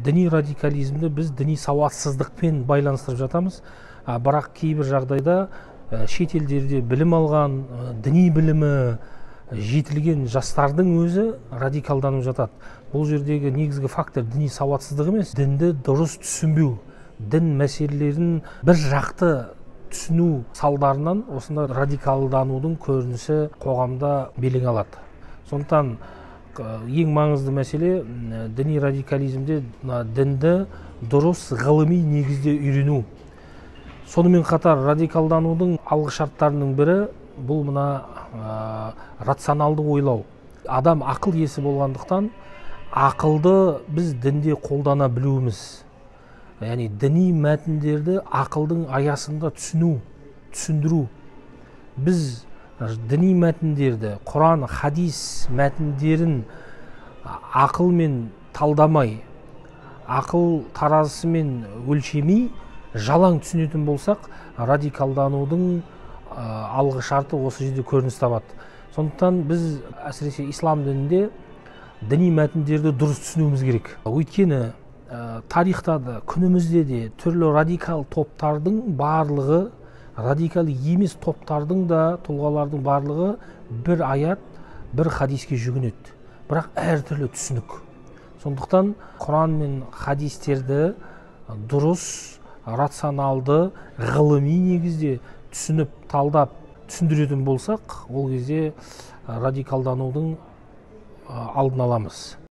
Діни радикализмді біз діни сауатсыздықпен байланыстырып жатамыз. Бірақ кейбір жағдайда шет елдерде білім алған, діни білімі жетілген жастардың өзі радикалданып жатады. Бұл жердегі негізгі фактор діни сауатсыздық емес, дінді дұрыс түсінбеу, дін мәселелерін бір жақты түсіну салдарынан осындай радикалданудың көрінісі қоғамда белең алады. Сондықтан ең маңызды мәселе діни радикализмде дінді дұрыс ғылыми негізде үйрену. Сонымен қатар радикалданудың алғы шарттарының бірі бұл мына рационалды ойлау. Адам ақыл иесі болғандықтан ақылды біз дінде қолдана білуіміз. Яғни діни мәтіндерді ақылдың аясында түсіну, түсіндіру. Біз діни мәтіндерді, Құран, хадис мәтіндерін ақылмен талдамай, ақыл таразысымен өлшемей, жалаң түсінетін болсақ, радикалданудың алғы шарты осы жерде көрініс табады. Сондықтан біз әсіресе ислам дінінде діни мәтіндерді дұрыс түсінуіміз керек. Өйткені тарихта да, күнімізде де түрлі радикал топтардың барлығы, радикал емес топтардың да, тұлғалардың барлығы бір аят, бір хадиске жүгінеді. Бірақ әртүрлі түсінік. Сондықтан Құран мен хадистерді дұрыс, рационалды, ғылыми негізде түсініп, талдап, түсіндіретін болсақ, ол кезде радикалданудың алдын аламыз.